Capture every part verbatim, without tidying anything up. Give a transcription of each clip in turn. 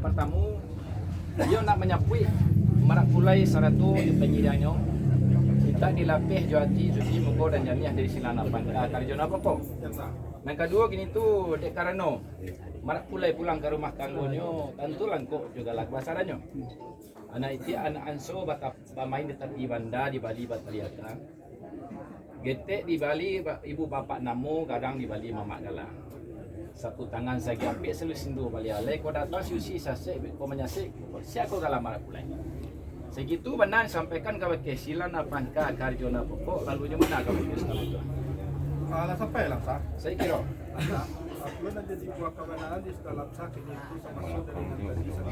Partamo, iyo nak manyapuik marak pulai sarato jo pangiriangnyo, mintak dilapeh jo ati suci muko dan janiah dari silang nan pangka karajo nan pokok. Nan kaduo kini tu, dek karano marak pulai pulang ka rumah tanggonyo, tantu langkok jo galak basarannyo. Anak itiak, anak anso batap-, bamain di tapi banda, di bali bataliakan. Getek di bali ba-, ibu bapak namo, gadang di bali mamak gala. Sapu tangan sagiampek, saluih sinduo bali alai, kok datang si usi sasek, kok manyasek, sia ko gala marak pulai. Sagitu bana disampaikan kabake silang nan pangka karajo nan pokok, lalu nyo bana kabake Ustaz Tuah. Alah, sampai lah, Ustaz. Saya kira. Alah, aku nak jadi buah kabanaran di dalam sakit itu sama saudara dengan tadi sama.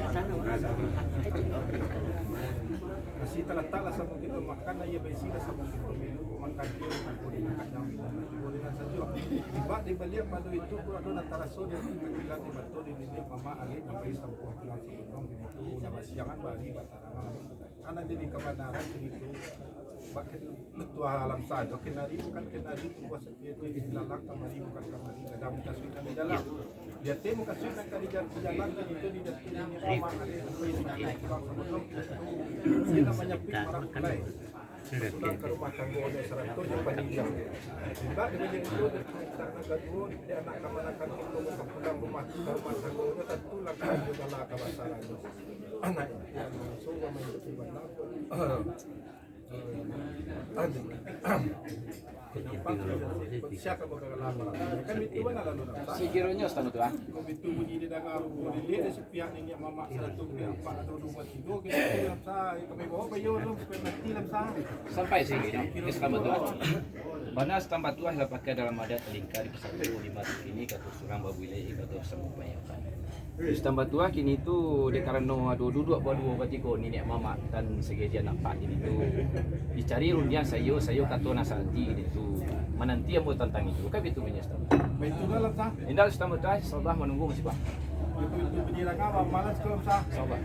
Nasi talatak lah samo kito makan, aia baisi lah samo kito minum, makan kiro, makan kuri, makan daun, makan kuri, makan sajo. Tibo di baliak pado itu, pun ado nan taraso di kacilan di bato, di niniak mamak, arik, nan pai sampuah tulang sagunung, di situ, nan basiangan bari, batarangan. Anak jadi kabanaran di situ. Bak ketua alam sajo, kenari bukan kenari, tubuah Itu dilalang kamari, bukan kamari, gadang mukasuik nan di dalam. Di ateh mukasuik nan ka dijalan, itu di ateh niniak mamak, ado sampai di niniak urang samo tu. Itu namanya pik marak pulai. Pulang ka rumah tanggo nyo sarato jo paniriang. Tibo di baliak itu, di anak kaduo, di anak kamanakan itu, ka pulang rumah, ka rumah tanggo nyo, tantu langkah jo gala ka basarannyo. Anak itu, anak asuah, main di baliak. Sakironyo Ustaz Tuah. Sampai sini, Ustaz Tuah. Bana Ustaz Tuah lah pakai dalam adat lingkar kisah lima kini kata surang babuilai kata sampai. Ustaz Tuah kini tu, dek karano ado duduak baduo batigo niniak mamak dan sageja nampak kini tu, dicari rundiang sayo, sayo kato nan sati kini tu, mananti ambo tantang itu. Kan bitu bunyi Ustaz. Baitulah, Ustaz. Indak, Ustaz Tuah, sabar manunggu masih, Bang. Itu, itu bunyi rangah, Bang. Malas kalau, Ustaz. Sabar.